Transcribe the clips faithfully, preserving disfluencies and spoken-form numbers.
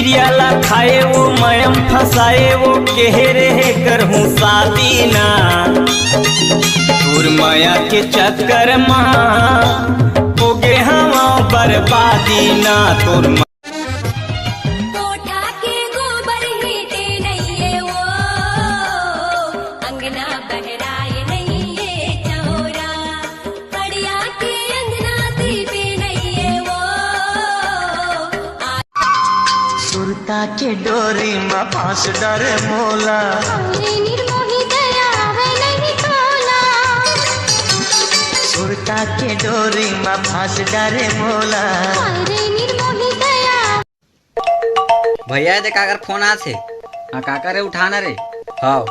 पियाला खाए वो मयम फंसाए वो, केहे रहे करहूँ शादी ना। तोर माया के चक्कर मा हो गे हवा बर्बादी ना। तोर कोठा के गोबर हेटे नइये वो, अंगना बहराए नइये चौरा, पड़िया के अंगना दीपे नइये वो। सुरता के डोरी मा फांस डरे मोला। अरे निर्मोही दया है नहीं तोला। सुरता के डोरी मा फांस डरे मोला। अरे निर्मोही दया। भैया, ये दे काकर फोन आथे। हाँ, काकर रे, उठाना रे। हाँ।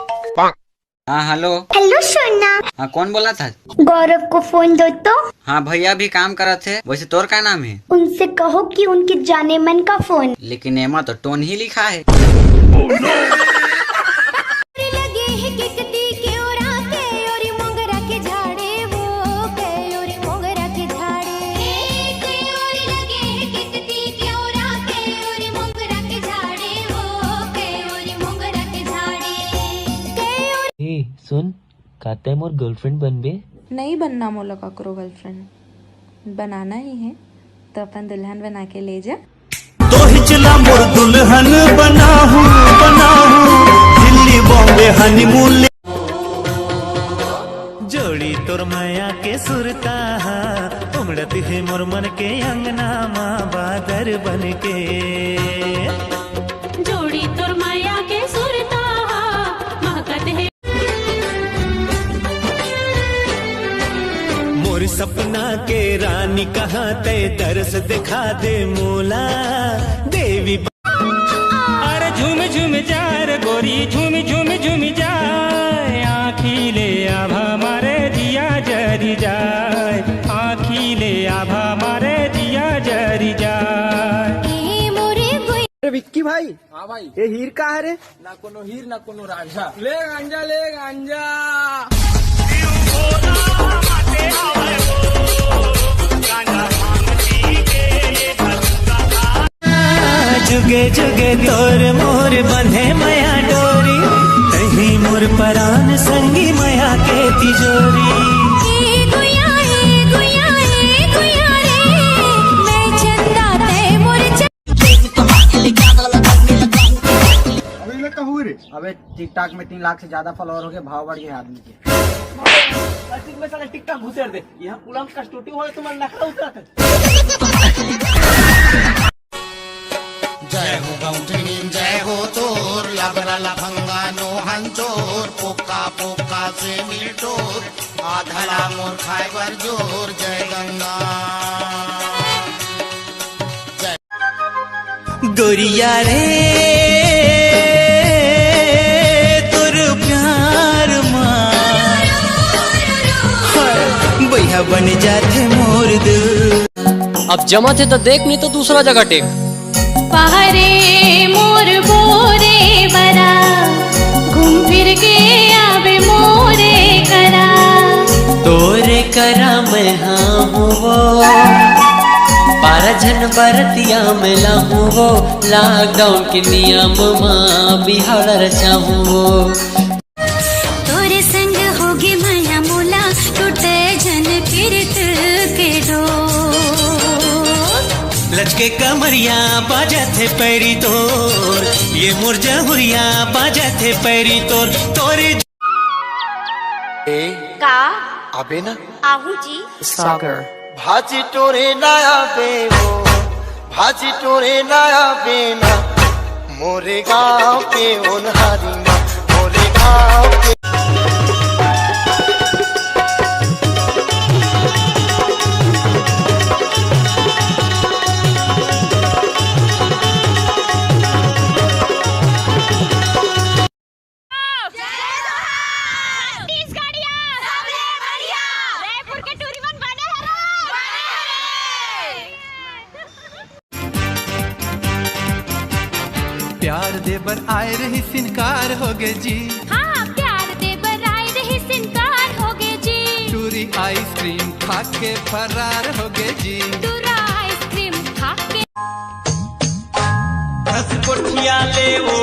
हाँ, हेलो। हेलो, सोना। हाँ, कौन बोला था? गौरव को फोन दो तो। हाँ भैया, अभी काम करत हे। वैसे तोर का नाम है? उनसे कहो कि उनके जाने मन का फोन। लेकिन एमा तो टोन ही लिखा है। लगे हे किकती केवरा के, ओरी मोंगरा के झाड़े वो के, ओरी मोंगरा के झाड़े। के ओरी लगे हे किकती केवरा के, ओरी मोंगरा के झाड़े वो के, ओरी मोंगरा के झाड़े। के ओरी ए, सुन, का तैं मोर गर्लफ्रेंड बनबे? नहीं बनना मोला काकरो गर्लफ्रेंड, बनाना ही है तो अपन दुल्हन बना के ले जा। तोहिच ला मोर दुल्हन बनाहूँ, बनाहूँ, दिल्ली बॉम्बे हनीमून ले। जोड़ी तोर मया के सुरता हा, उमड़त हे मोर मन के अंगना मा बादर बन के। जोड़ी तोर मया के सुरता हा, महकत हे। मोर सपना के रानी कहाँ तै दरस दिखा दे मोला देवी। अरे झूम झूम जा रे गोरी, झूम झूम झूम जाए, आँखी ले आभा मारे जिया जरी जाए, आँखी ले आभा मारे जिया जरी जाए। ए मोरे गोई। अरे विक्की भाई। हाँ भाई। ये हीर का है रे? ना कोनो हीर, ना कोनो रांझा। ले गांजा, ले गांजा। जुगे जुगे तोर मोर बंधे मया डोरी, तही मोर परान संगी मया के तिजोरी। ए गुया, ए गुया, ए गुया रे, मैं चंदा ते मोर च- अबे ये लोग का हुआ रे? अबे TikTok में तीन लाख से ज्यादा follower हो गए, भाव बढ़ गया आदमी के। प्लास्टिक में साला TikTok घुसेड़ दे। यहाँ पुलम का studio हो, तुम्हारा नखरा उतरा था। जय हो गौंडीन, जय हो तोर, लबरा लफंगा नो हंजोर, पोका पोका से मिलटोर, आधला मोर खाए बर जोर, जय गंगा। जय गोरिया रे, तोर प्यार मा, हाय, बइहा बन जाथे मोर दिल। अब जमत हे त देख, नहीं तो दूसरा जगह टेक। पहरे मोर बोरे बरा, घूम फिर के आवे मोरे करा। तोरे करा मैं हाँ हूँ वो, बारह झन बरतिया में लाहूँ वो, lockdown के नियम मा बिहाव ला रचाहूँ वो। तोरे संग होगे मया मोला, टूटे झन किरत के डोर। लचके कमरिया बाजत हे पैरी तोर, ये मोर जहुरिया बाजत हे पैरी तोर, तोरे ए, का? अबे ना। आहू जी। सागर। भाजी टोरे ना आबे वो, भाजी टोरे ना आबे ना, मोरे गाँव के ओनहारी मा, मोरे गाँव के। जय जोहार। छत्तीसगढ़िया। सबले बढ़िया। रायपुर के टूरी मन बने हरो। बने हरे। प्यार दे बर आए रहिस इनकार होगे जी। हाँ, प्यार दे बर आए रहिस इनकार होगे जी। टूरी आइसक्रीम खा के फरार होगे जी। टूरा आइसक्रीम खा के। हंस गोठिया ले वो,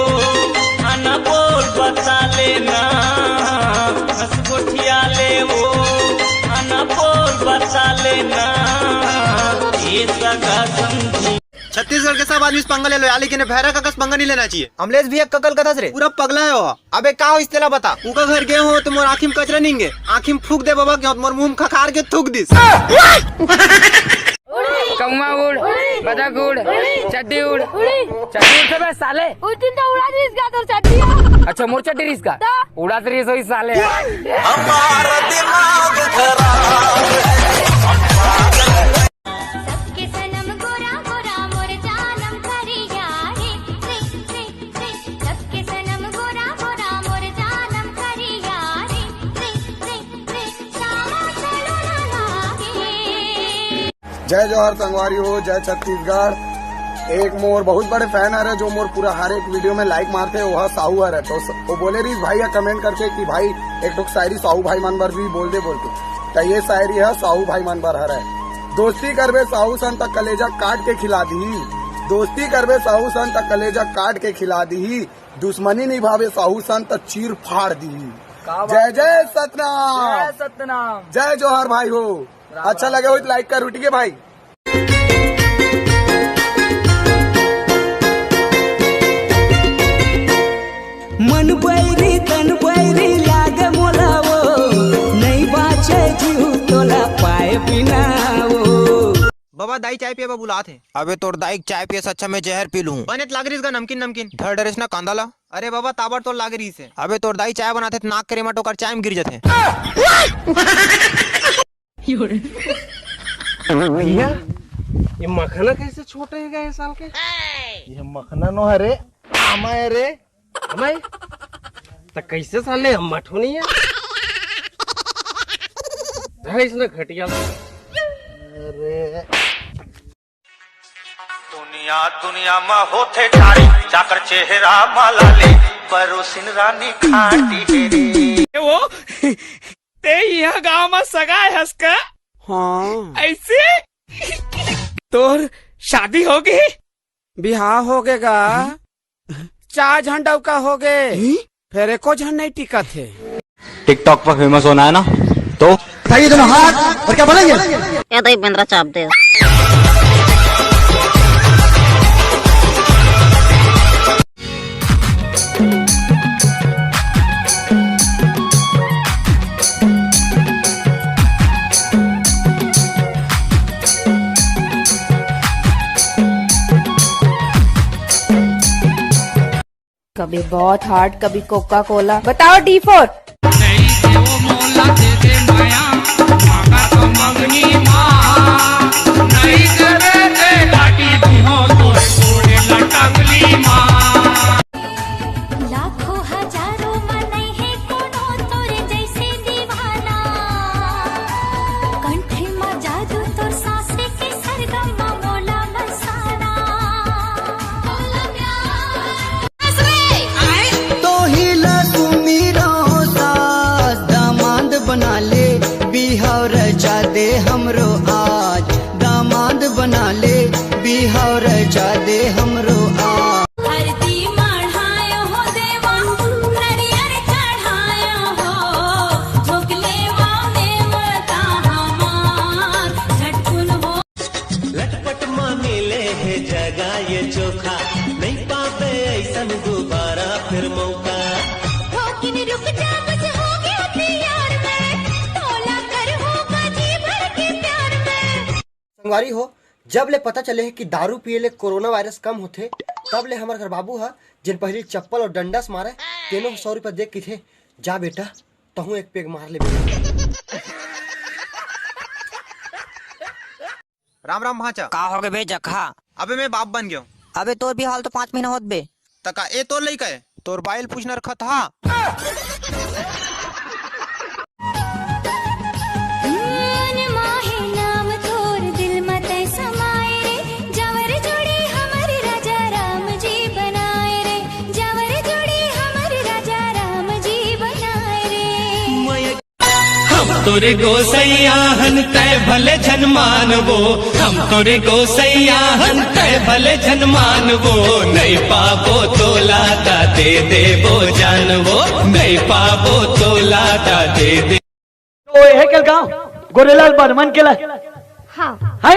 आना बोल बता लेना। हंस गोठिया ले वो, आना बोल बता लेना। ये सगा समझी। छत्तीसगढ़ के सब आदमी से पंगा ले लो यार, लेकिन भैरा का कस पंगा नहीं लेना चाहिए। अमलेश भी एक ककल कथस रे। पूरा पगला है वो। अबे का होइस तेला बता। उका घर गए हो तो मोर आँखी में कचरा निंगे, आँखी में फूक दे बाबा के, मोर मुंह में खखार के थूक दिस। कौवा उड़, बदक उड़, चड्डी उड़। चड्डी उड़ बे साले। उस दिन तो उड़ा दिस गा तोर चड्डी। अच्छा, मोर चड्डी रिस का? तो? उड़ा तो रिस होई साले। हमारा दिमाग खराब है। सबके सनम गोरा गोरा मोर जानम करिया रे, रे, रे, रे। सबके सनम गोरा गोरा मोर जानम करिया रे, रे, रे, रे। श्यामा चलो ना लागे। जय जोहार संगवारी हो, जय छत्तीसगढ़। एक मोर बहुत बड़े फैन हरे, जो मोर पूरा हर एक वीडियो में लाइक मारथे, वो ह साहू हरे। तो स-, वो बोले रहिस भाई या कमेंट करके कि भाई एक ठोक शायरी साहू भाई मन बर भी बोल दे बोल के। तो ये शायरी है साहू भाई मन बर हरे। दोस्ती करबे साहू सन त कलेजा काट के खिला दीही, दोस्ती करबे साहू सन त कलेजा काट के खिला दीही, दुश्मनी निभावे साहू सन त चीर फाड़ दीही। का बात जय जय सतनाम। जय सतनाम। जय जोहार भाई हो। राम अच्छा राम। लगे हो तो लाइक कर उठिए भाई। मन बैरी तन बैरी लागे मोला वो, नहीं बाचे जीव तोला पाए बिना वो। बाबा, दाई चाय पिए बर बुलात हे। अबे तोर दाई के चाय पिए से अच्छा मैं जहर पी लूं। बने त लाग रहिस गा नमकीन नमकीन। धर डरेस ना कांदा ला। अरे बाबा, ताबड़ तोड़ लाग रहिस हे। अबे तोर दाई चाय बनाथे त नाक के रेमा टोकर चाय में गिर जाथे। भैया, ये मखना कैसे छोटे हो गए साल के? ये मखना नो हरे, आमा हरे। अबे, त कैसे साले हम मठो नहीं है? धइस न घटिया। अरे। दुनिया, दुनिया मा होथे जारी, जाकर चेहरा मा लाली, परोसिन रानी खाटी डेरी। ए वो, ते इहाँ गांव मा सगा हस का? हाँ। ऐसे? तोर शादी हो गई? बिहाव हो गे गा। चार झन डउका हो गे, हम्म? फेर एको झन नहीं टिकत हे। TikTok पर फेमस होना है ना, तो उठाइए दोनों हाथ और क्या बोलेंगे? ए दई बेंदरा चाप दे। कभी बहुत हार्ट, कभी कोका कोला। बताओ डी फोर। लाखों हजारों मा नइ हे कोनो तोरे जैसे दीवाना। कंठ मा जादू तोर सांसे के सरगम मा मोला बसाना। तोही ला सुमिरो सास दामाद बना ले, बिहाव रचा दे हमरो आज। दामाद बना ले, बिहाव रचा दे हमरो आज। आरती माढ़ायो हो देवा, नरियर चढ़ायो हो, झोंक लेवा देवता हमार, झटकुन हो। लटपट मा मिले हे जगह ये चोखा, नहीं पाबे ऐसन दोबारा फिर मौका। ठोकिन रुक जा, कुछ हो गया प्यार में, तोला कर होगा जी भर के प्यार में। संगवारी हो, जब ले पता चले हे कि दारू पिए ले कोरोना वायरस कम होथे, तब ले हमर घर बाबू ह जेन पहिली चप्पल अउ डंडा से मारे, तेनो ह सौ रुपया दे के कहिथे, "जा बेटा, तहूं एक पेग मार ले बेटा।" राम राम भांचा। का होगे बे जखा? अबे मैं बाप बन गयो। अबे तोर बिहाव तो पांच महीना होत बे। त का ए तोर लइका ए? तोर बाइल पूछना रखत हा। मन माहे नाम तोर दिल म तै समाए रे, जावर जोड़ी हमर राजा राम जी बनाए रे, जावर जोड़ी हमर राजा राम जी बनाए रे। हम तो तोरे गोसैया हन तै भले झन मानवो, हम तोरे गोसैया हन तै भले झन मानवो, नहीं पाबो तोला ता दे देबो जानवो, नहीं पाबो तोला ता दे दे। तो यह के गाँव गोरेलाल बर्मन के ला हाँ। है।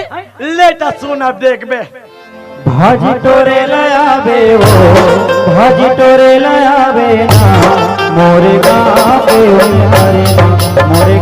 लेटा सुना देखबे। भाजी टोरे ले आवे वो, भाजी टोरे ले आवे ना, मोरे गाँव के हरे ना, मोरे